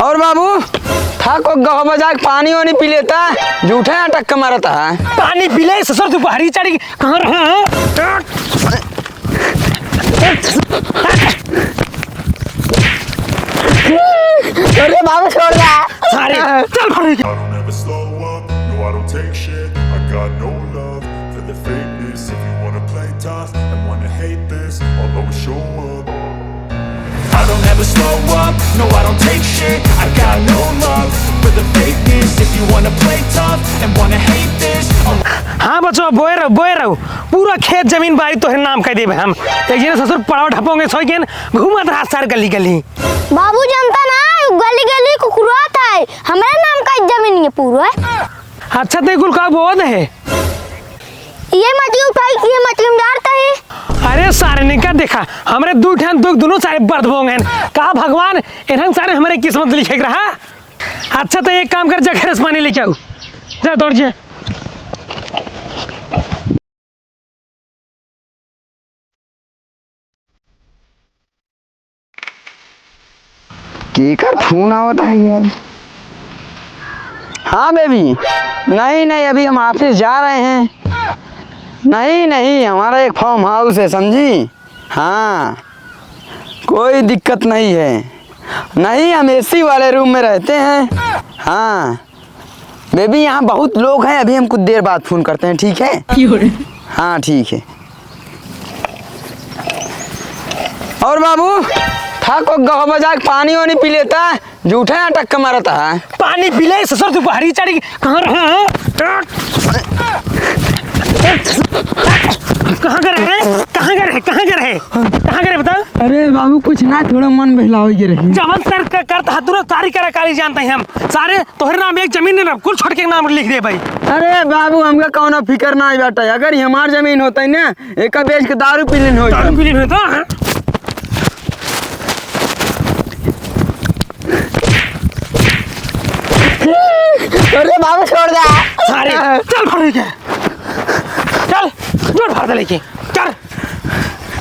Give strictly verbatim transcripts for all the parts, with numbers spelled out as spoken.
और बाबू, था को गहवा जाके पानी वानी पी लेता, झूठे अटक के मरत है। पानी पी ले, ससुर दुपहरी चढ़ी, कहाँ रहे हैं? अरे बाबू, छोड़ दे। सारे, चल भाग। I don't ever slow up, no, I don't take shit. I got no love for the fakeness. If you wanna play tough and wanna hate this, I'll always show up. I don't ever slow up, no, I don't take shit. I got no love for the fakeness. If you wanna play tough and wanna hate this, I'll हाँ बचवा, बोए रहो, बोए रहो। पूरा खेत जमीन बारी तोहरे नाम कर देबे हम। एक जने ससुर पड़ाव ढपोंगे सोई गेन, घूमत रहा सार गली गली। बाबू जानता ना, गली गली कुकुरात है, हमरे नाम का जमीन ये पूरा। अच्छा, ते कुल का बोध है? ये मछली उठाई, ये मछली में डालता है। अरे सारे निका देखा, हमरे दू ठन दुख, दोनों सारे बर्द बोंगे हैं। का भगवान, इन्हन सारे हमरे किस्मत लिखे के रहा। अच्छा, तो एक काम कर, जा घरे से पानी लेके आऊ, जा दौड़ जा। केकर फोन आवत है यार? हाँ बेबी, नहीं नहीं, अभी हम ऑफिस जा रहे हैं। नहीं नहीं, हमारा एक फार्म हाउस है, समझी? हाँ, कोई दिक्कत नहीं है। नहीं, हम एसी वाले रूम में रहते हैं। हाँ बेबी, यहाँ बहुत लोग हैं, अभी हम कुछ देर बाद फोन करते हैं, ठीक है? क्यों रे? हाँ ठीक है। और बाबू, था को गहवा जाके पानी वानी पी लेता, झूठे अटक के मरत है। पानी पी ले, ससुर दुपहरी चढ़ी, कहाँ रहे हैं? कहाँ गए रहे? कहाँ गए रहे? कहाँ गए रहे? कहाँ गए रहे? बता। अरे बाबू, कुछ ना, थोड़ा मन बहलावे के रही। जवन सर क-, करत हा, तुरंत तारी करा काली जानते हैं हम। सारे तोहरे नाम एक जमीन नहीं ना, कुल छोड़ के नाम लिख दे भाई। अरे बाबू, हमका कौनो फिकर ना बाटे। अगर ये हमार जमीन होता है ना, एका बेच के दारू पी लेन होता। दारू पी लेन होता, हाँ? अरे बाबू, छोड़ दे। सारे, चल फड़ लेके। चल, जोर फाड़ दे लेके। चल।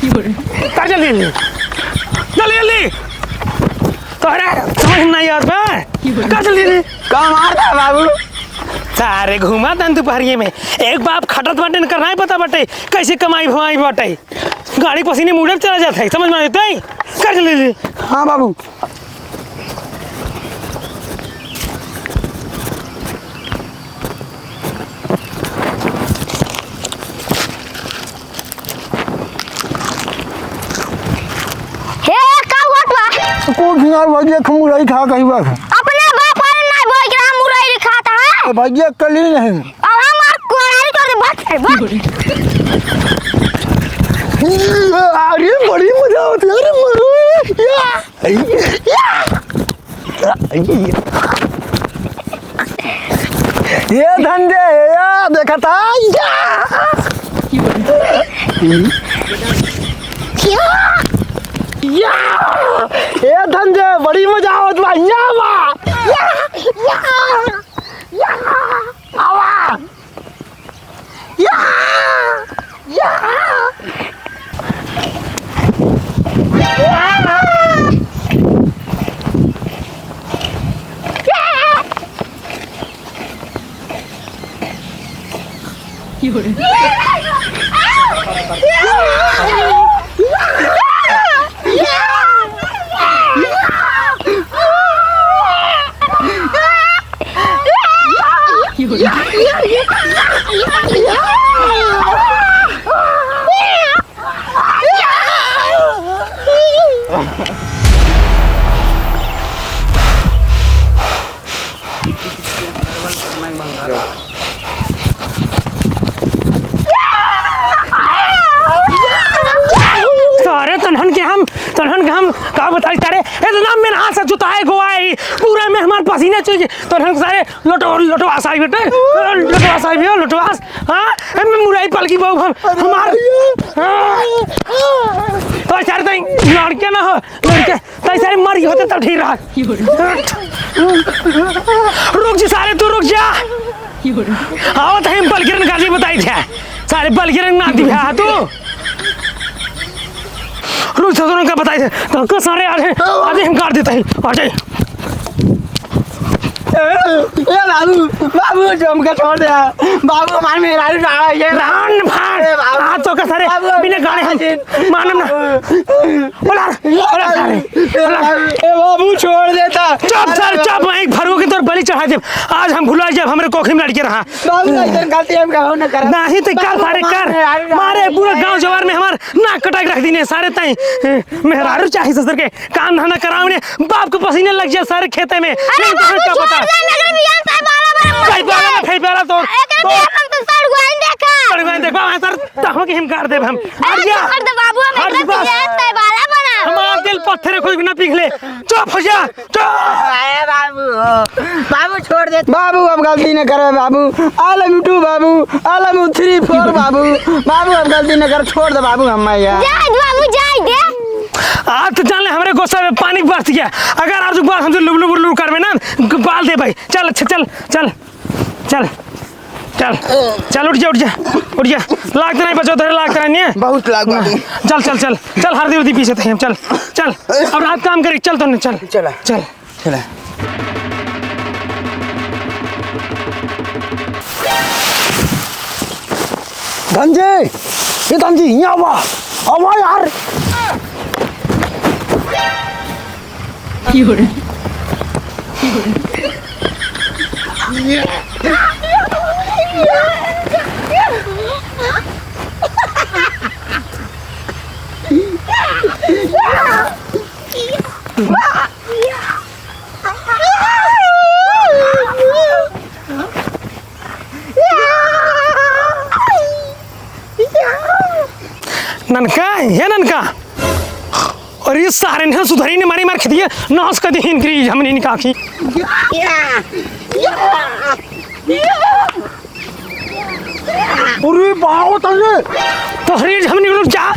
कर जल्दी, जल्दी। जल्दी, जल्दी। तोहरा समझ नहीं आवत बा। कर जल्दी, जल्दी। का मारता है बाबू? सारे घूमा तन दोपहरिये में। एक बाप खटत बाटे, इनकर नहीं पता बाटे, कैसे कमाई भमाई बाटे। गाड़ी पसीने मुड़े चला जाता है, समझ में आते है? कर जल्दी, जल्दी। हाँ बाबू। हे, का हुआ बा? कुछ ना भैया, एक मुरई खा कही बा। अपने बाप वाले ना बोल के हम मुरई खात है। तो भैया कली नहीं। अब हम और कोड़ारी कर दे, बस, बस। अरे बड़ी मजा आवत है, अरे मजा। या। ये धंधे, या, देखा था, या। या। या। ये धंधे, बड़ी मजा आवत बा, या बा। या, या, या, आवा। या! या! सारे तनहन के हम, तनहन के हम का बताई सारे, इतना मेहनत से जुताए गोवाए, पूरा में हमार पसीना चुई, तनहन सारे लोटो-, लोटवास आई बेटे, लोटवास आई भैया, लोटवास। हाँ, ए, मैं मुरई पलकी बहू हम, अरे हमार, भैया। हाँ। तो सारे तो लड़के ना हो, लड़के, तो सारे मर गए होते तब ठीक रहा। रुक जी सारे, तू रुक जा। आवत है, हम बलकिरन का जी बताई थे। सारे बलकिरन ना दिव्या तू। रुक, ससुरों का बताई थे। तो को सारे आ रहे, अभी हम काट देते हैं। आ जाए। ए बाबू, बाबू, जो हमका छोड़ दे। बाबू, हमार मेहरारू ना आवे, ये रान भान। ए बाबू, आ तो का सारे बाबू, बिना गाड़े हम बाबू, मानम ना। बाबू। बोला, बोला सारे, ए बोला। बाबू, ए बाबू, छोड़ देता। चुप सर, अरे चुप, बाबू। एक भरुआ के तोर बलि चढ़ा देब। आज हम भुला जाब, हमरे कोखी में लड़के रहा। बाबू, ना इधर गलती हम कहो ना करब। नहीं तो कर बाबू, सारे हमार कर। मेहरारू ना मारे आवे, पूरा ये गांव जवार में हमार नाक कटाई रख दीने सारे ताई। मेहरारू चाही ससुर के। काम धंधा करावने, बाप के पसीने लग जाए सारे खेते में। अरे लेकिन तुम्हें बाबू, क्या पता? छोड़ दे, नगर में यार तय बाला बना मत फेंक बाला जाए। में फेंक बाला तो, एकरे तो में हम तो सड़ुआइन देखा। सड़ुआइन देखा, वहाँ सर, तहूँ की हम गाड़ देब हम। अरे हट जा। छोड़ दे बाबू, हम हट एकरे बस। में यार तय बाला बना। हमार दिल पत्थर है, कोई भी ना पिघले। चुप हो जा, चुप। अरे बाबू, बाबू छोड़ दे। बाबू, अब गलती न करे बाबू। I love you too बाबू, I love you three four बाबू। बाबू, अब गलती न कर, छोड़ दे बाबू, हम यार। जा बाबू, जा दे। आज तो जान ले, हमरे गोसा में पानी बरस गया। अगर आज बार हमसे लुबलुब लुबलुब करबे ना, बाल दे भाई। चल, अच्छा, चल, चल, चल, चल, चल, उठ जा, उठ जा, उठ जा। लागत नहीं बचो, धरे लागत नहीं है। बहुत लाग बाबू। चल, चल, चल, चल, हरदी उरदी पीछे थे, चल, चल। अब रात काम करी, चल तो नहीं, चल, चला। चल। चला। धनजी, ए धनजी, यहाँ आवा, आवा यार। ननका, हे ननका। अरे सारे ने सुधरी ने मारी मार खेदिए, नाश कर दे हिन ग्रीज हमने निकाखी। अरे बाबू तले। तोहरे हमने रुक जा।